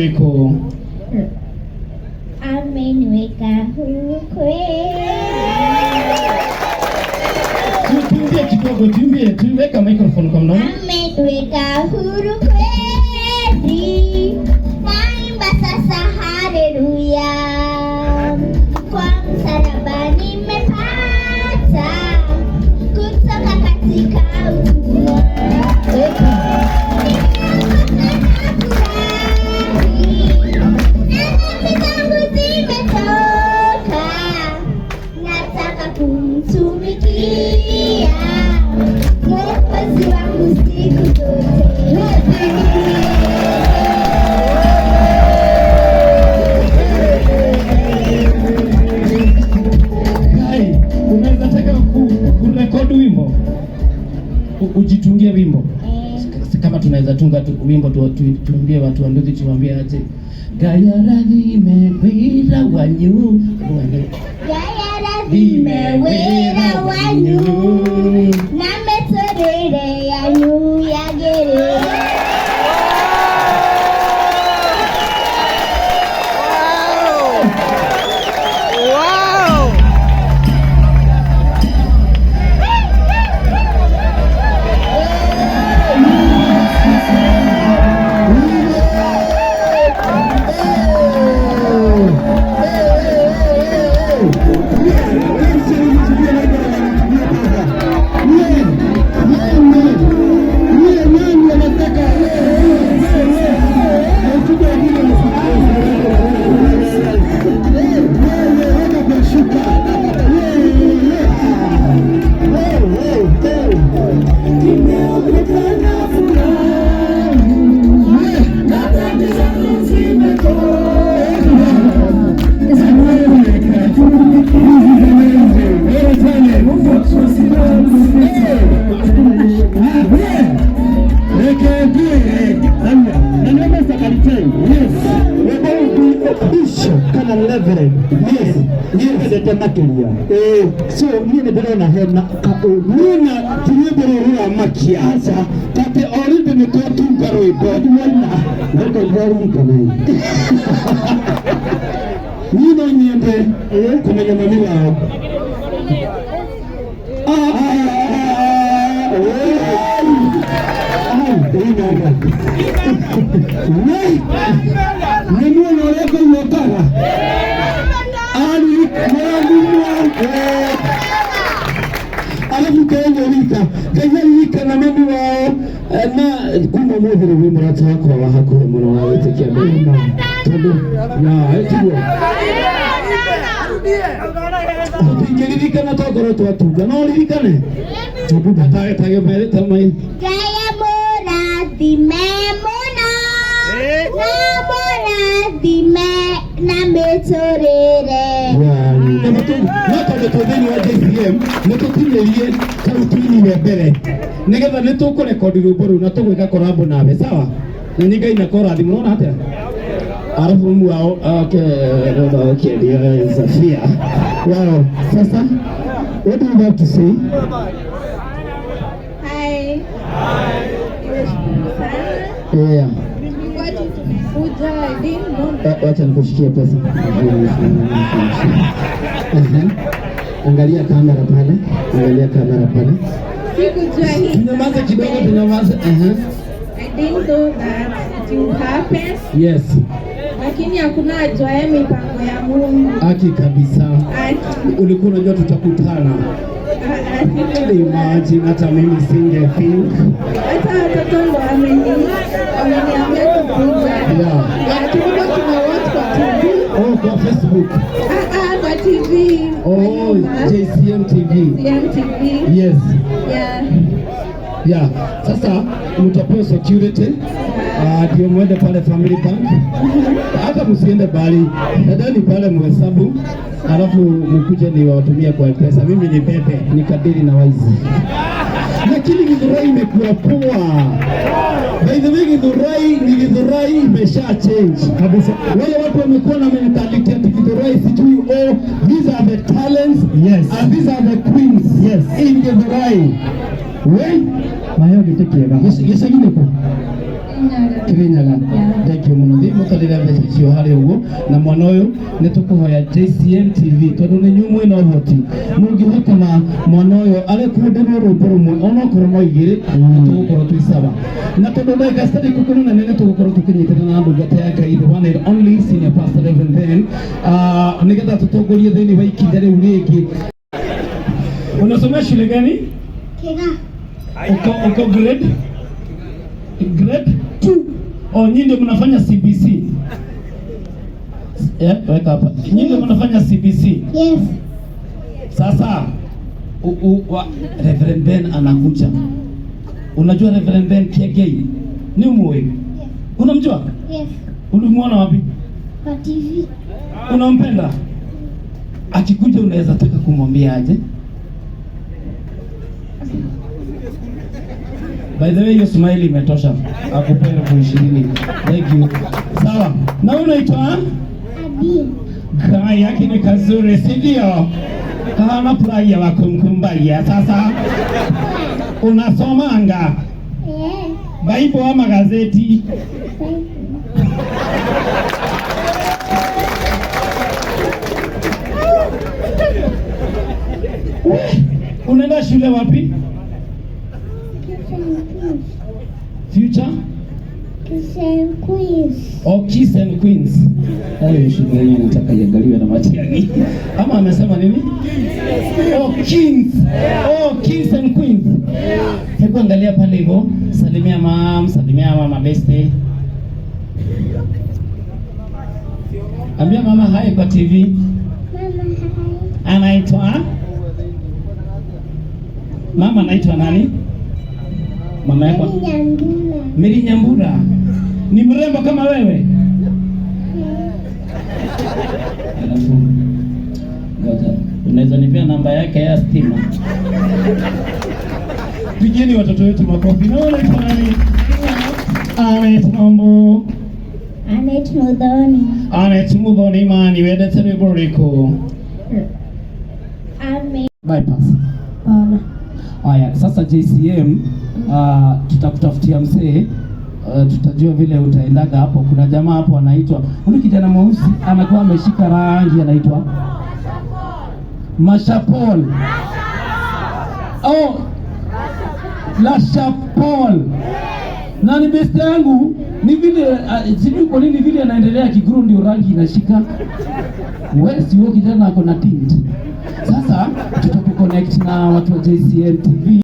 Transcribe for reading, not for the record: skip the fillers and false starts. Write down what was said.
Ũrĩkũ? Ameniweka huru kweli. Tuimbie kidogo, tuimbie, tuweka microphone kwa mdomo. Ameniweka huru kweli. Naimba sasa haleluya. Kwa msalaba nimepata kutoka katika utumwa. Nafurahi, na dhambi zangu zimetoka. Nataka kumtumikia Mwokozi wangu siku zote. Kai, unaweza taka kurekodi wimbo? Ujitungie wimbo. Kama tunaweza tunga tu, wimbo tuimbie watu wa Nduthi, tuambie aje. Gaya rathime wira wanyu. Hebu endelea. Gaya rathime wĩra wanyu na mĩtũrĩre yanyu yagĩrĩre. Wow! Kana reverend, yes, nyendete makiria. So niĩ nĩ ndĩrona hena Niĩ na ti rwĩmbo rũrũ rũramakia aca tate already nĩ twatunga rwĩmbo. Mwaina reke ndĩraririkana. Niĩ no nyende kũmenya mami wao. Ah, ah, ah, ah, we nĩ muona ũrĩa Ngai okaga aririkana, arabu Kenya wika Ngai aririkana mami wao. Na kuma mũthĩ rĩu wĩ mũrata wakwa wa hakuhĩ mũno wa wĩtĩkia mbere tondũ ya tiguo tũtingĩririkana tokorwo twatunga no ririkane ta mai. Ngai amũrathime mũno na mũrathime na mĩtũrĩre. No tondũ twĩ thĩinĩ wa JCM nĩ tũtinĩrie kau tuinire mbere nĩgetha nĩ tũkũrekondi rwĩmbo rũu na tũgwĩka collabo nawe, sawa? Na nĩ Ngai na kũrathima ũrona atĩa alafu mumu wao. Okay, okay, ndio Safia. Wow, sasa what do you have to say? Hi. Nimeshukuru sana. Tulikuwa tu tumekuja, I didn't know. Wacha nikushikie pesa. Aha. Angalia kamera pale, angalia kamera pale. Sikujua hii. Tunyamaze kidogo, tunyamaze. Aha. I didn't know that it would happen. Lakini hakuna ajuaye mipango ya Mungu. Haki kabisa. Haki. Ulikuwa unajua tutakutana? Ah, ah, Imagine, hata mimi singe think. Hata watoto ndo wameniambia kukuja. Yeah, tulikuwa tuna watch kwa TV. Oh, kwa Facebook? Ah, ah, kwa TV. Kwa Oh, nyumba. JCM TV. JCM TV. Yeah. Yeah. Sasa mtapewa security ndio mwende pale Family Bank. Hata msiende bali, nadhani pale mhesabu, alafu mkuje niwatumie kwa pesa. Mimi ni pepe, Nikadili na waizi. Lakini Githurai imekuwa poa. By the way, Githurai ni Githurai imesha change Kabisa. Wale watu wamekuwa na mentality ati Githurai sijui, oh, these are the talents and these are the queens in Githurai. We Maheo gĩtĩ kĩega. Gĩcagi nĩkũ? Kirinyaga. Kirinyaga. Yeah. Thank you muno. Thiĩ mũtwarĩre mbeca icio harĩa ũguo, na mwana ũyũ nĩ tũkũhoya JCM TV, tondũ nĩ inyuĩ mwĩna ũhoti, mũngĩhotana mwana ũyũ arekonderwo rwĩmbo rũmwe onokorwo no igĩrĩ, nĩ tũgũkorwo twĩ sawa. Na tondũ ndagĩka citarĩ ikũmi na nene tũgũkorwo tũkĩnyitana na ndungata ya Ngai, the one and only senior pastor Reverend Ben, nĩgetha tũtongorie thĩinĩ wa ikinya rĩu rĩngĩ. Unasomea shule gani? Kiga. Uko grade 2. Oh, nyinyi ndio mnafanya CBC? Yeah, weka hapa. Nyinyi ndio mnafanya CBC? Yes. Sasa Reverend Ben anakuja. Unajua Reverend Ben Kiengei? Ni umuwe? Unamjua? Yes. Ulimuona wapi? Kwa TV. Unampenda? Akikuja unaweza taka kumwambia aje? By the way, hiyo smile imetosha. Akupe 20,000. Thank you. Sawa. Na unaitwa? Abi. Gai yake ni kazuri, si ndio? Kana furahia wa kumkumbalia. Sasa unasomanga Yeah. Bible ama gazeti? Bible. Unaenda shule wapi? Kiss and Queens. Future? Kiss and Queens. Oh, Kiss and Queens. Hayo shule yenyewe nataka iangaliwe na Matiang'i. Ama amesema nini? Oh, Kings. Oh, Kings and Queens. Hebu angalia pale hivyo. Salimia mam, salimia mama beste. Ambia mama hi kwa TV. Mama hi. Anaitwa Mama anaitwa nani? Mama yako? Mary Nyambura. Mary Nyambura. Ni mrembo kama wewe? Alafu ngoja, unaweza nipea namba yake ya stima? Pigeni watoto wetu makofi. Na unaitwa nani? Anet, mambo. Anet Muthoni. Anet Muthoni, mani wendete rwĩmbo rũrĩkũ? Ame. Bypass. Bana. Haya, sasa JCM, tutakutafutia mzee, tutajua vile utaendaga hapo. Kuna jamaa hapo anaitwa, huyu kijana mweusi anakuwa ameshika rangi, anaitwa Mashapol. Oh, La Chapol. Na ni best yangu, ni vile sijui kwa nini vile anaendelea kiguru ndio rangi inashika. Wewe si huyo kijana ako na tint. Sasa tutakuconnect na watu wa JCM TV.